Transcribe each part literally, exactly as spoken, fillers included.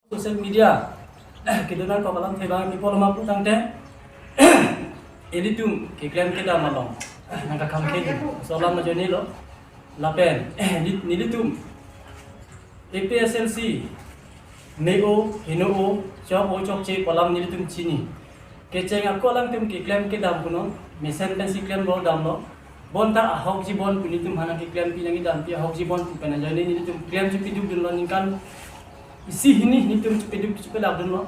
Social media kedo nangkok alamthe abang pi pulo ma pu tangte, ilitum keklem kedam along nangkakhang ke laso alam ajoinelo. Lapen neli- nelitum A P H L C me-o, heno-o, chok-o chokche pu alam nelitum chini. Kecheng ako alangtum keklem kedam punon, mesen pensi klemlo damlo. Bonta ahokji bon pu nelitum aphan nangkeklem pi nangkedam pi ahokji bon pu pen ajoine nelitum klem chepiduk dunlo, ningkan isi hini nelitum chepiduk chepilak dunlo.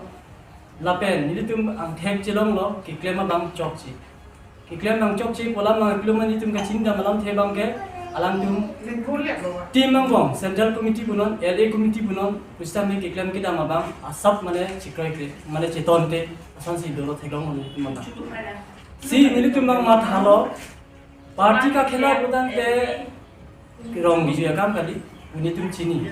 Lapen nelitum angthek chelonglo, keklem abang chokche. Keklem abang chokche pu alam nangkilom nelitum kachini dam alamthe abang ke alangtum team angbong, Central Committee punon, L A Committee punon, pusitame keklem kedam abang asap mane chekroikre, mane chetonte, asonsi dolo theklong mane nelitum abang. Si nelitum abang mathalo, party kakhela pu tangte rong kejui akam kali, nelitum chini.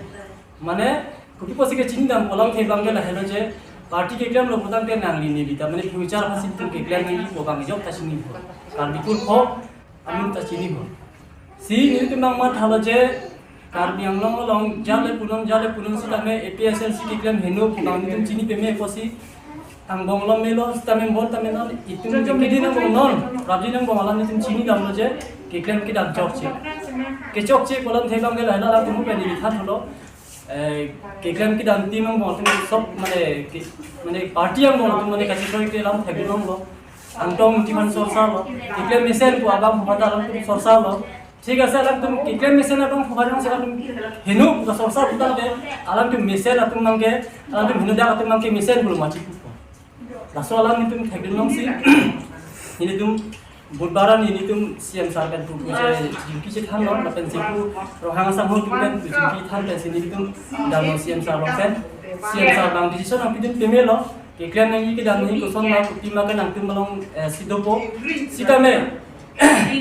Mane kopi pusi kachini dam pu alamthe abang ke lahelo je, party keklemlo pu tangte nangli neli ta mane future aphansi nelitum keklem nangji pu abang jok ta chinibom. Karbi kurkho amun ta chinibom. Si nelitum abang mathalo je, Karbi Anglong along jale punon jale punon sitame A P H L C keklem heno pu abang nelitum chini peme pusi angbong lo melo sitame bon tame non itum kedam angbong non, prapjin angbong alam nelitum chini damlo je keklem kedam chokche. Kechokche pu alamthe abang ke lahelo, alangtum pen neli thanlo. Eh, keklem kedam team angbong atum sob mane ke- mane party angbong atum mane kachekroikre alam thek longlo. Angtong timan sorsalo. Keklem mesen pu abang pu mata alangtum sorsalo. Thik ase, alangtum keklem mesen abang pu abang se alangtum heno pu kasorsa pu tangte, alangtum mesen atum abang ke, alangtum heno dak atum abang ke mesen pulo ma chipu. Laso alam nelitum thekdun longsi nelitum budbar arni nelitum C M sir pen pu pu je jingki chethanlo, lapen si pu Ronghang asangho atum pen pu jingki than pensi nelitum damlo C M sir along pen. C M sir abang decision nangpidun pemelo, keklem nangji kedam nangji koson ma, kopi ma ke nangtum along, eh, si dopo. Sitame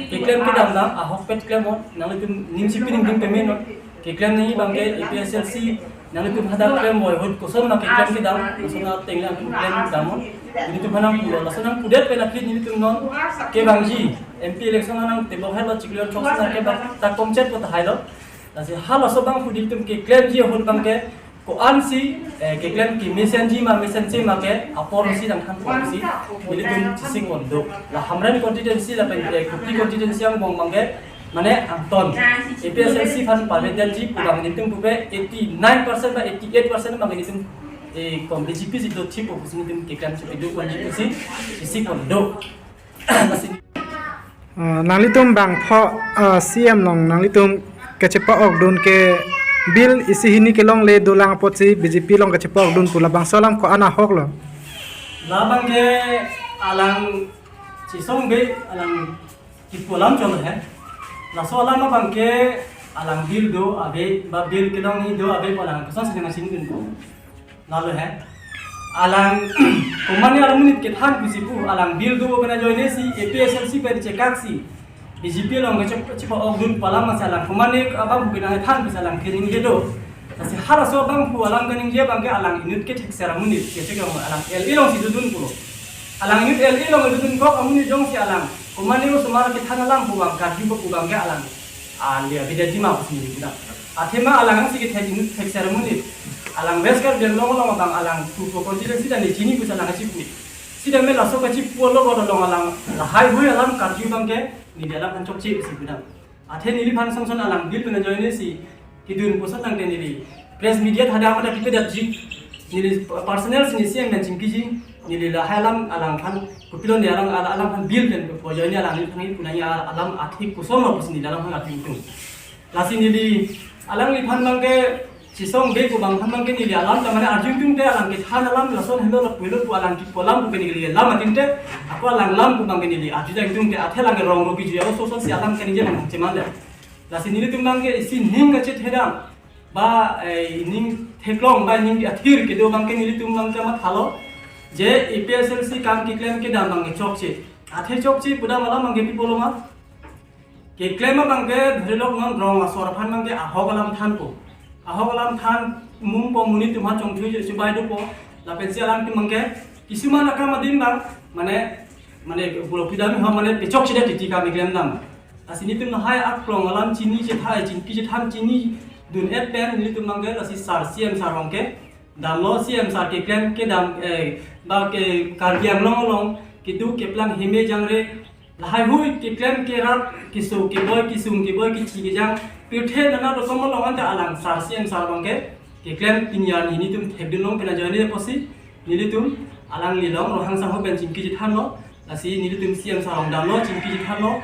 keklem kedam dam ahokpet klemnon, nanglitum ning chipi ningding pemenon. Keklem nangji abang ke A P H L C nanglitum hadak klem moi ahut koson ma keklem kedam, koson ateng nangtum klem damnon. Nelitum aphan nangpulo, laso nangpudet pen aphi nelitum non kevangji M P election nangtebok helo, chiklo throksi nangkevang ta komchet pu tahailo. Lasi halaso abang pu nelitum keklemji ahut abang ke ko-ansi, eh, keklem kemesenji ma mesense ma ke apor si nangthan pusi nelitum chesik pon do. La Hamren constituency lapen, eh, Kuki constituency angbong abang ke mane angton A P H L C aphan pavedetji pu abang nelitum pupe eighty nine percent ba eighty eight percent abang nelitum, eh, kom B J P si do chipo pusi nelitum keklem chepiduk ponji pusi chesik pon do. Lasi Ah, nanglitum bangpho, ah, C M along nanglitum kachepa-okdun ke bill isi hini kelongle dolang apotsi B J P along kachepa-okdun pu labangso alam ko-an ahoklo? Labang ke alang Chisong Bey alang kipu alam cholo he. Laso alam abang ke alang bill do ave ba bill kelong ni do ave pu alang kosonsi nangchinidun pu. Lalo he. Alang komane alang monit kethan pusi pu, alang bill do pen ajoine si A P H L C pen chekaksi B J P along kachep- chepa-okdun pu alam masi alang komane abang pu kenangthan pusi alang keningje do. Lasi halaso abang pu alang keningje abang ke alang inut kethekser amonit, kechek amonit alang L A alongsi dodun pulo. Alang inut L A along dodun kok amonit jongsi alang komane osomar kethan alam pu abang karju pu abang ke alang alia bida jima pusi neli bilang. Athema alang si kethek inut thekser amonit. Alang West Karbi Anglong along abang alang pu pu constituency ta neli chini pusi alang kachipu. Sitame laso kachipu along along alang lahai hui alam karju abang ke neli alang aphan chokche pusi bilang. Athe neliphan songson alang bill pen ajoine si kedun puson tangte neli press meet hadak mata kipedetji. Neli personal si neli C M pen chingkiji. Neli lahai alam alangphan kopilo ne alang alang- alangphan bill pen pu ajoine alang neliphan kipu nangji alam athe kosonlo pusi neli alangphan athengtung. Lasi neli alangliphan abang ke Chisong Bey pu abangphan abang ke neli alam ta mane arju tangte alang kethan alam lason helo lapu helo pu alang kipu alam pu ke neli alam atangte ako alang alam pu abang ke neli arju tangte athe alang ke rong ro kejui ako soson si alam keningje abang cheman de. Lasi nelitum abang ke isi ning kachethedam ba, eh, ning theklong ba ning athir kedo abang ke nelitum abang ke mathalo je A P H L C kam keklem kedam abang ke chokche. Athe chokche pu dam alam abang ke pi pulo ma? Keklem abang ke dhorilok non rong asor aphan abang ke ahok alam thanpo. Ahok alam than mumpo, monit atum aphan chongthui chubai dopo. Lapensi alangtum abang ke kisuman akam adim abang mane, mane pulo pidam ha mane pechokche det titi kam keklem dam. Lasi nelitum lahai aklong alam chini chethan, chingki chethan chinidun-et pen nelitum abang ke lasi sir C M sir along ke Damlo C M sir keklem kedam, eh, ba ke Karbi Anglong along kedo keplang heme jangre lahai hui keklem kerap keso keboi kesung keboi kechi kejang pirthe nana rokom along anta alang sir C M sir abangke keklem pini arni nelitum thekdunlong pen ajoine apotsi nelitum alangli along Rohang sangho pen chingki chethanlo. Lasi nelitum C M sir along damlo, chingki chethanlo.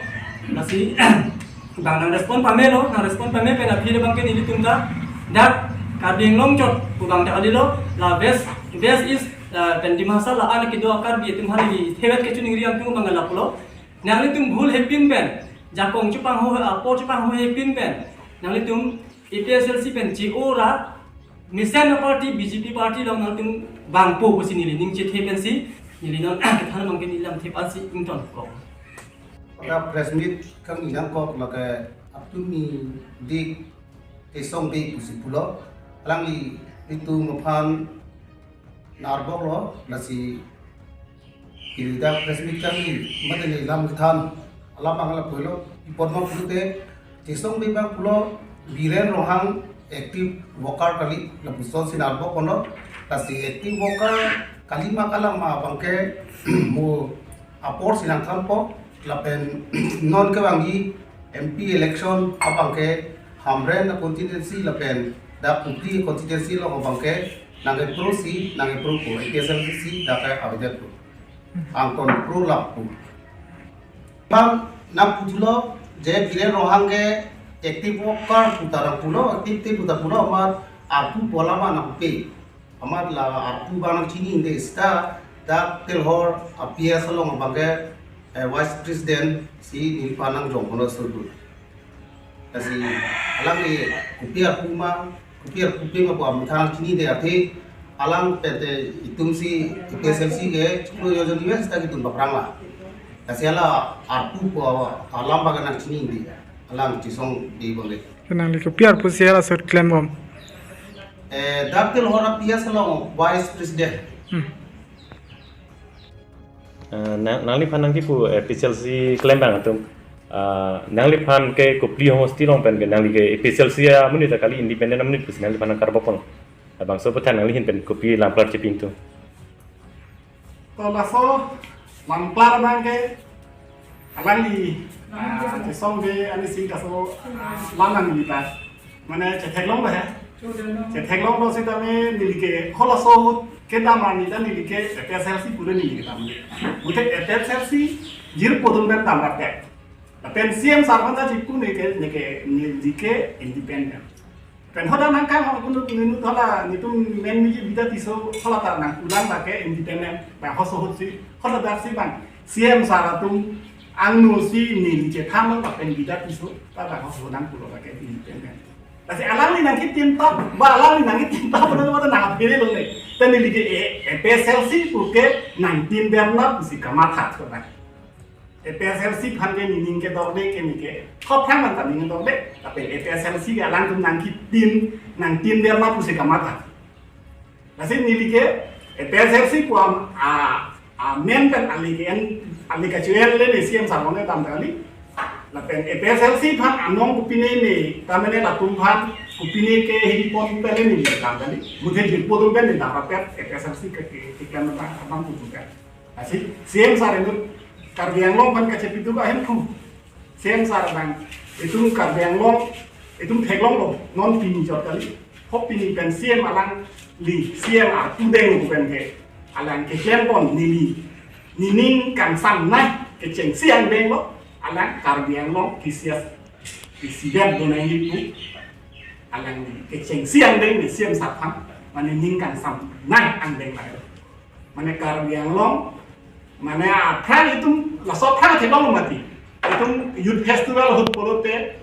Lasi bang nang respond pamelo, nang respond pame pen aphi abangke nelitum ta dak Karbi Anglong chot pu abang ta kalilo, la West, West East, la pen Dima Hasao la-an kedo Karbi atum aphan neli thevet kachiningri angtung abang lapulo. Nanglitum bhul hepin pen, jakong chepanghu, apor chepanghu hepin pen nanglitum A P H L C pen che-o ra mesen aparty B J P party along nangtum bangpo pusi neli ning chethe pensi neli non kethan abangke neli lamthe pensi ingtonkok. Dak press meet kami nangkok lake Aptumi Dik Tesong Bey pusi pulo. Alangli nelitum aphan nang-arboklo, lasi ili dak press meet kami mate neli lam kethan alam abang lapulo. Ipot ma pulote Tesong Bey abang pulo Biren Ronghang active worker kali lapuson si nang-arbokponlo. Lasi active worker kali ma kalang ma abangke mo apor si nangthanpo lapen non kevangji M P election abangke Hamren constituency lapen dak Kopili constituency along abangke nang-approve si nang-approve po, A P H L C si dak ke avedet po. Angton pro lap po. Bang nangputhulo je Biren Ronghang ke active worker pu ta nangpulo, active te pu ta pulo, amat arpu pu alam nangpe. Amat la arpu abang nangchinide seta dak Telhor a P S along abangke, eh, vice president si neliphan nangjongponlo surbu. Lasi alangli kopi arpu ma, kopi arpupe ma pu amatha nangchinide athe alang pente itum si A P H L C ke chiklo jojon iwes ta itum baprang la. Lasi hala arpu pu alam abang nangchinide alang Tesong Bey abang le. Nangli kopi arpu si hala sot klembom? Eh, dak Telhor a P S along vice president. Hmm. Eh, nang, nangliphan nangkipu, eh, A P H L C klembang atum. Eh, nangliphan ke Kopili homosti along pen ke nangli ke A P H L C amonit ta kali, independent amonit pusi nangliphan nangkarbokpon. Labangso aphuthak nangli ahin pen kopi lam klar chepingtung? To laso lam klar abangke alangli, ah, Tesong Bey ani sing kaso, ah, lam nangli ta. Mane chetheklonglo he. Chetheklonglo sitame neli ke halaso ahut kedam arni ta neli ke A P H L C pura neli kedam. Muthe A P H L C jirpo atum pen damrap ke. Lapen C M sir aphan ta chipu neke, neke, neke independent. Pen hoda nangkang hong kunu nunu thala nitum men miji Bidya Tisso thala ta nangpulang lake independent. Bang halaso ahut si, hoda dak si bang C M sir atum angno si neli chethan lapen Bidya Tisso ta bang halaso ahut nangpulo lake independent. Lasi alangli nangkitin ta, ba alangli nangkitin ta, pada pada nangphere longle. Ta neli ke, eh, A P H L C puke nangtin dem na pusi kamatha choba. A P H L C aphan ke nening kedokde ke neke, khop aphan ta nening dokde, tapi A P H L C ke alangtum nangkitin, nangtin dem na pusi kamatha. Lasi neli ke A P H L C pu am, a, amen pen ali ke en, ali kachoen le ne C M sir along kedam kali. Lapen A P H L C aphan anong kopine ne, ta mane latum aphan kopine ke hingpon pen ne kedam kali. Muthe jirpo atum pen ne damrap ke A P H L C ke, ke, ke kedam abang, abang atum pen. Lasi C M sir inut Karbi Anglong aphan kachepiduk ahem thu. C M sir abang, itum Karbi Anglong, itum theklonglo, non pini jor kali. Ho pini pen C M alangli, C M arpu deng pen ke, alang keklempon neli, nening kangsam nai kechengsi angdenglo, alang Karbi Anglong kisias, kisias donai pu, alangli kechengsi angdeng ne C M sir aphan, mane ning kangsam nai angdeng nai. Mane Karbi Anglong, mane aphrang itum, laso aphrang theklong mati. Itum Youth Festival ahut pulote,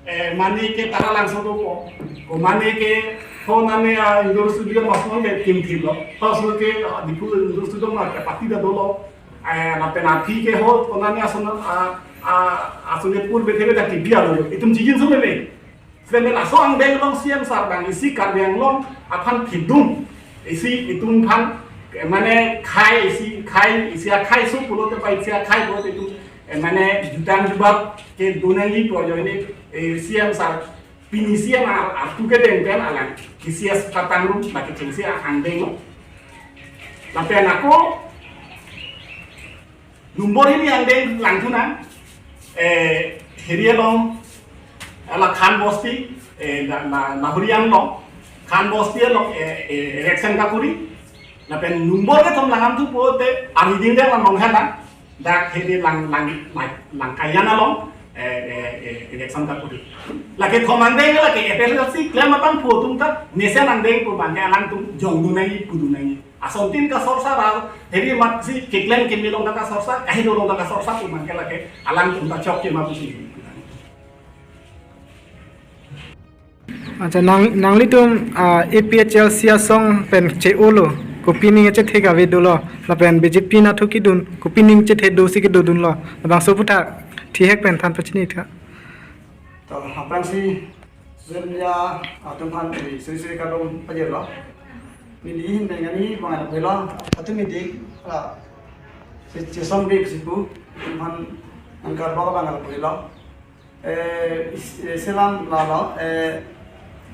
eh, mane ke Taralangso dopo. Ko mane ke, ho nane a indoor stadium ason ke tim thilo. Ho so ke, ah, Diphu indoor stadium ma ke pati ta dolo. Eh, lapen aphi ke ho, ko nane ason, ah, ah, ason pur bethe bethe ke biya lo. Itum chijin so mele. Selain laso angdeng along C M sir abang isi Karbi Anglong aphan thidung, isi itum aphan, eh, mane khei isi khei isi akhei so pulote pa isi akhei pulote itum, eh, mane jutang jubat ke donangji pu ajoine, eh, C M sir Pinisi ama artu kedeng pen alang K C S Patangrum lake chengsi angdeng lo. Lapen ako number hini angdeng langthu nang, eh, hiri along, ala Khan Bosti, eh, na, na, Nahuriang along, Khan Bosti along, eh, eh, election kakuri, lapen number kethom langthu pote, ari ding deng lang long hena, dak hiri lang, lang, lang, lang kayan along, eh, eh, eh, election kakuri. Lake thom angdeng lake F L C klem apangphu atum ta, nesen angdeng pu abangke alangtum jongdun nangji, pudun nangji. Asontin kasorsa ra, hiri amatsi keklem keme along ta kasorsa, kaheno along ta kasorsa pu abangke lake alangtum ta chokche ma pusi. Acha, nang, nanglitum, ah, A P H L C asong pen che-olo, kopi aning chethe kave dolo, lapen B J P anatthu kedun, kopi aning chethe dosi kedodunlo, labangso aputhak thihek pen than pachini tha. To, aphrangsi Surya atum aphan, eh, suri suri kardom pajirlo. Neli hin bengani bang ada pelo. Atum ini, ah, si, si Sombi si pu, atum aphan angkar bawa bang ada pelo. Eh, is, eh, selam lalo, eh,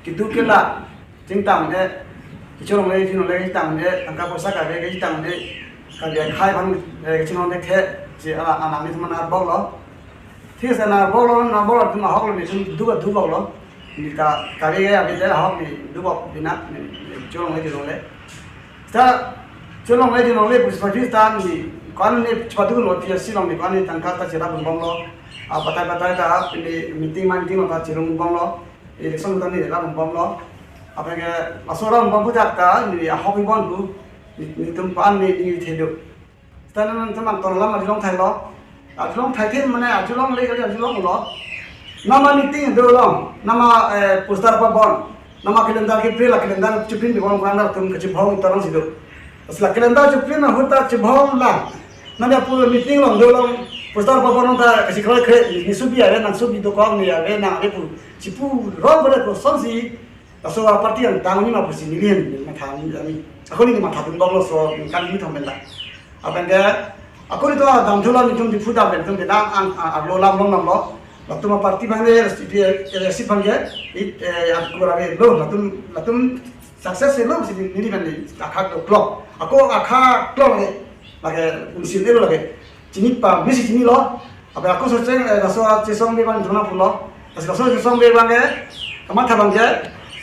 keduk kelak, chingtang de, kecholongle jingle chingtang de, tangka poisa kave chingtang de, kave khai aphan, eh, kechinglong de khe, si ala anang ni teman arbok lo. Thik ase, narbok lo, narbok lo, atum ahok lo, nelitum duk aduk bok lo. Neli ta kave ke ave de ahok neli duk bok binak, neli cholongle jingle. Ta cholongle jingle pusi party ta neli ko-an neli chepatu lo, P S C along neli ko-an neli tangka ta cherap bom lo. Ah, batai batai ta neli meeting man meeting lo ta chelong bom lo. Election ta neli rap bom lo. Aphrang ke laso rap bom aputhak ta neli ahok ibon pu. Neli, nelitum aphan neli, neli thedo. Seta nangtum nangtum alam arjulong thailo. Arjulong thai the mane arjulongle kali arjulong lo. Nama meeting do long. Nama, eh, poster pabon. Nama calendar keprint la calendar cheprint bibon kurang tum kechibhong torang si do. Asla calendar cheprint ahut ta chibhong la. Nama pu meeting along do long. Poster pabon ta kachikroi kre ni subi ave nang subi dokok ni ave nang ave pu. Chipu rong pada kosonsi. Laso aparty angdeng ni ma pusi neli hin matha ni ami. Ako ni mathadun bom lo so kan ni thom benda. Aphrang ke ako nelitum damthu lo nelitum Diphu dam nelitum benda ang, ang, ang lo lam long lam lo. Latum aparty abang ke S P, eh, S P abang ke it, eh, aku rabe lo latum, latum success lo si neli abang ni akhak lo klok. Ako akhak klok lake, lake unsin lo lake. Chini pa misi chinilo. Aphrang ako soseng, eh, laso Chesong Bey abang nelitum aphan pulo. Laso, laso Chesong Bey abang ke, kamatha abang ke,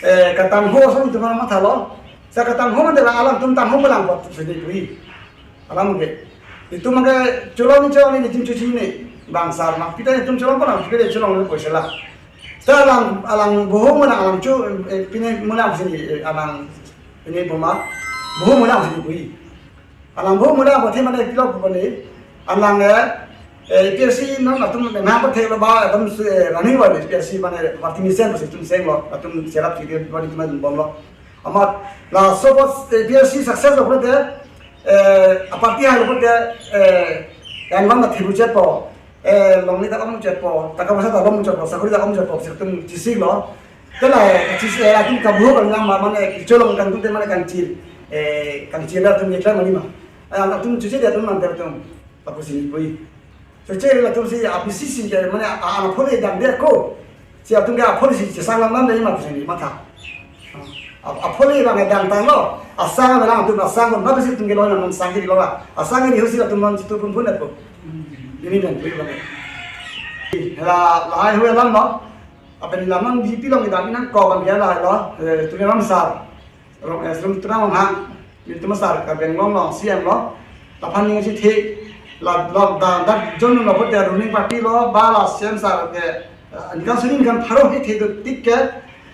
eh, katangho ason nelitum aphan mathalo. Sa katangho mate la alam atum tangho pulang pot sini pui. Alam ke. Nelitum abang ke cholong ni cholong ni nelitum chuchi ni. Bang sar ma. Pita nelitum cholong pulang, pita cholong ni poisa la. Sa alang, alang boho mena alang chu, eh, pine mena sini, eh, alang pine boma. Boho mena sini pui. Alang boho mena apothe mane pilok pu mane. Alang, eh, eh, A P H L C non atum nang apothe lo ba atum, eh, running ba A P H L C mane party mesen si atum seng lo, atum cherap chiri ba atum bom lo. Amat laso apot, eh, A P H L C success lo pulote, eh, aparty hai lo pulote, eh, yang bang na thibu chet po, eh, longle ta om chet po, taka poisa ta om chet po, sakori ta om chet po, si atum chesik lo. Tela, eh, chis, eh, atum kabuho kan yang ma, mane, cholong kan tute mane kangchir. Eh, kangchir atum yekla mani ma. Eh, atum chuche dia atum manter atum. Lapusi neli pui. Chuche latum si A P C C ke mane a, a, aphone dam de ko. Si atum ke aphone si chesang lam lam de ma pusi neli matha. A, aphone abang dam tanglo. Asang abang atum asang ma pusi atum ke lo na man sang ke lo la. Asang ni husi atum man situ pun pun ko. Ini dan pui bang. La, lahai hui alam lo. Lapen lamang B J P along kita pinang ko kan dia la lo, eh, Tuliram sar. Rong, eh, Sri Tuliram ha, nelitum sar Karbi Anglong along C M lo. Laphan ning si the, la, la, da, da, jon lo pute ruling party lo, ba la C M sar ke, eh, ningkan suri ningkan pharo he the do tik ke,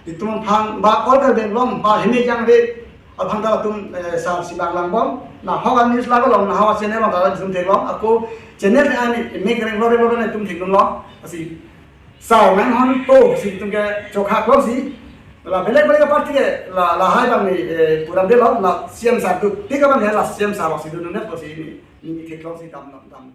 nelitum aphan, ba all Karbi Anglong, ba hini jang re, aphan ta latum, eh, sar si lang lang bom, na hawa news la long, na hawa channel long ta latum theklong, ako channel ani, mek reng lo re lo nelitum theklong lo, asi, Sar nang hon to si nelitum ke chokha klong si. La belek belek party ke la, lahai abang ni, eh, puram de lo la C M sar tu. Tik abang ke la C M sar lo si dun net ko si ni. Ni theklong si dam dam.